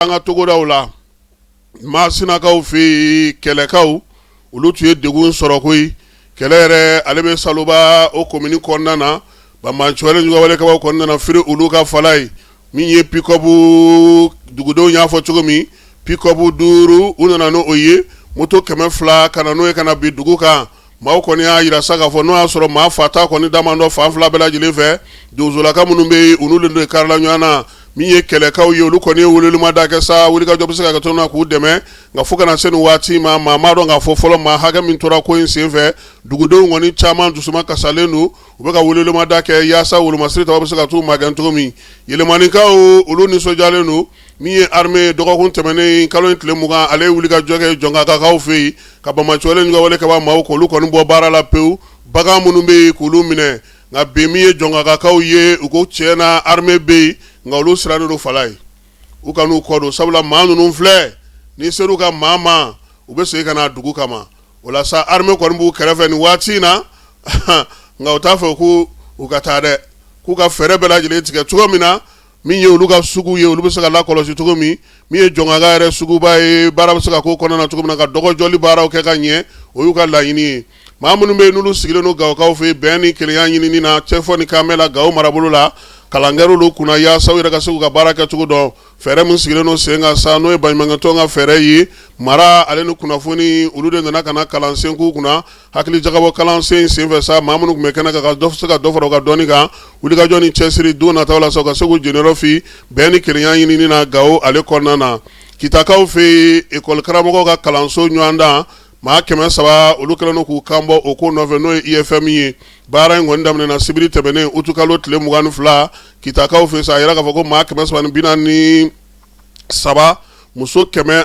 An ka togodaw la, Masinakaw fɛ yen, kɛlɛkaw olu tun ye degun sɔrɔ koyi. Kɛlɛ yɛrɛ ale bɛ Saloba o komini kɔnɔna na, banbaanci wale juguwalekɛlaw kɔni nana firi olu ka fala ye. Min ye pick-up, dugudenw y'a fɔ cogo min, pick-up 5 u nana n'o ye, moto 200 ka na n'o ye ka na bin dugu kan. Maaw kɔni y'a jira sa k'a fɔ n'o y'a sɔrɔ maa fata kɔni damadɔ fan fila bɛɛ lajɛlen fɛ, donsolaka minnu bɛ yen, u n'olu de karila ɲɔgɔn na. Min ye kɛlɛkaw ye, olu kɔni ye welemada kɛ sa, wulikajɔ bɛ se ka kɛ cogo min na k'u dɛmɛ. Nka fo ka na se nin waati ma, maa m'a dɔn k'a fɔ fɔlɔ maa hakɛ min tora ko in senfɛ. Dugudenw kɔni caman dusuma kasalen don, u bɛ ka welemada kɛ yaasa wolomasiri ta bɛ se ka t'u magɛn cogo min. Yɛlɛmanikaw, olu nisɔndiyalen don. Min ye armée, dɔgɔkun tɛmɛnen, kalo in tile 20, ale ye wulikajɔ kɛ Jɔnkakaw fɛ yen ka banbaanci wale juguwalekɛbaa maaw k'olu kɔni bɔ baara la pewu, bagan minnu bɛ yen k'olu minɛ. Nka bi, min ye Jɔnkakaw ye, u ko tiɲɛ na armée bɛ yen, nka olu sirannen don fala ye, u kan'u kɔ don, sabula maa ninnu filɛ, n'i ser'u ka maa ma, u bɛ segin ka na dugu kama. O la sa, armée kɔni b'u kɛrɛfɛ nin waati in na, nka u t'a fɛ ko u ka taa dɛ, k'u ka fɛɛrɛ bɛɛ lajɛlen tigɛ cogo min na, min ye olu ka sugu ye, olu bɛ se ka lakɔlɔsi cogo min, min ye Jɔnkaka yɛrɛ suguba ye, baara bɛ se ka k'o kɔnɔna na cogo min na, ka dɔgɔjɔli baaraw kɛ ka ɲɛ, o y'u ka laɲini ye. Maa minnu bɛ yen n'olu sigilen don Gawokaw fɛ yen, bɛn ni kelenya ɲinini na, cɛfɔ ni kanbɛn la Gawo marabolo la, kalan kɛr'olu kunna yaasa u yɛrɛ ka se k'u ka baara kɛcogo dɔn. Fɛɛrɛ min sigilen don sen kan sa, n'o ye baɲumankɛtɔn ka fɛɛrɛ ye, mara ale ni kunnafoni, olu de nana ka na kalansen k'u kunna. Hakili jagabɔ kalansen senfɛ sa, maa minnu tun bɛ kɛnɛ kan, ka se ka dɔ fara u ka dɔnni kan, wulikajɔ ni cɛsiri don nataw la sa, u ka se k'u jeniyɔrɔ fin bɛn ni kelenya ɲinini na Gawo ale kɔnɔna na. Kitakaw fɛ yen, ekɔli karamɔgɔw ka kalanso ɲɔgɔndan, maa 300, olu kɛlen don k'u kan bɔ o ko nɔfɛ, n'o ye IFM ye. Baara in kɔni daminɛna sibiri tɛmɛnen, utukalo tile 22, Kitakaw fɛ sa. A yira k'a fɔ ko maa 343, muso 169,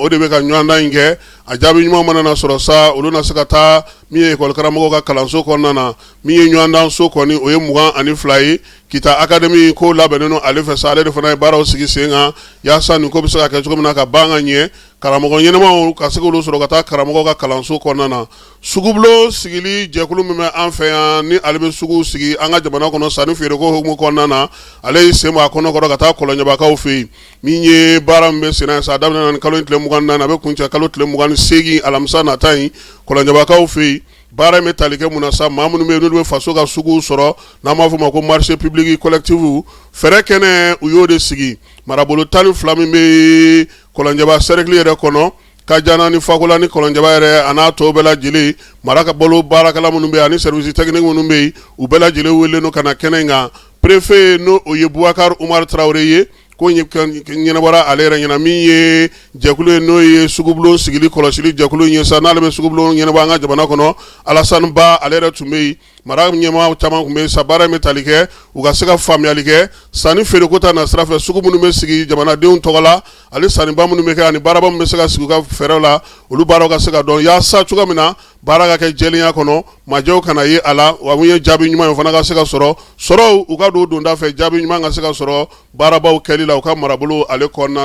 o de bɛ ka ɲɔgɔndan in kɛ. A jaabi ɲuman mana na sɔrɔ sa, olu na se ka taa min ye ekɔli karamɔgɔw ka kalanso kɔnɔna na. Min ye ɲɔgɔndanso kɔni, o ye 22 ye. Kita Académie ko labɛnnen don ale fɛ sa, ale de fana ye baaraw sigi sen kan yaasa nin ko bɛ se ka kɛ cogo min na ka ban ka ɲɛ, karamɔgɔ ɲɛnamaw ka se k'olu sɔrɔ ka taa karamɔgɔw ka kalanso kɔnɔna na. Sugubulon sigili jɛkulu min bɛ an fɛ yan, ni ale bɛ sugu sigi an ka jamana kɔnɔ sanni feereko hukumu kɔnɔna na, ale y'i sen bɔ a kɔnɔkɔrɔ ka taa Kɔlɔnjɛbakaw fɛ yen. Min ye baara min bɛ senna sa, a daminɛna ni kalo in tile 24, a bɛ kuncɛ kalo tile 28, alamisa nata in, Kɔlɔnjɛbakaw fɛ yen. Baara in bɛ tali kɛ mun na sa? Maa minnu bɛ yen n'olu bɛ faso ka sugu sɔrɔ, n'an b'a fɔ o ma ko marché public collectif, fɛɛrɛ kɛnɛ, u y'o de sigi. Marabolo 12 min bɛ Kɔlɔnjɛba cercle yɛrɛ kɔnɔ, Kajana ni Fakola ni Kɔlɔnjɛba yɛrɛ a n'a tɔw bɛɛ lajɛlen, mara ka bolo baarakɛla minnu bɛ yen ani service technique minnu bɛ yen, u bɛɛ lajɛlen welelen don ka na kɛnɛ in kan. Préfet, n'o o ye Bubakari Umaru Tarawele ye, ko ɲɛnabɔra ale yɛrɛ ɲɛna. Min ye jɛkulu ye, n'o ye sugubulon sigili kɔlɔsili jɛkulu ye sa, n'ale bɛ sugubulon ɲɛnabɔ an ka jamana kɔnɔ, Alasani Ba, ale yɛrɛ tun bɛ yen. Mara ɲɛmaa caman tun bɛ sa. Baara in bɛ tali kɛ u ka se ka faamuyali kɛ sanni feereko ta na sira fɛ, sugu minnu bɛ sigi jamanadenw tɔgɔ la, ani sanniba minnu bɛ kɛ, ani baaraba min bɛ se ka sigi u ka fɛɛrɛw la, olu baaraw ka se ka dɔn yaasa cogo min na baara ka kɛ jɛlenya kɔnɔ, majɛw kana ye a la, wa mun ye jaabi ɲuman ye, o fana ka se ka sɔrɔ sɔrɔw u ka don donda fɛ, jaabi ɲuman ka se ka sɔrɔ baarabaw kɛli la u ka marabolo ale kɔnɔna.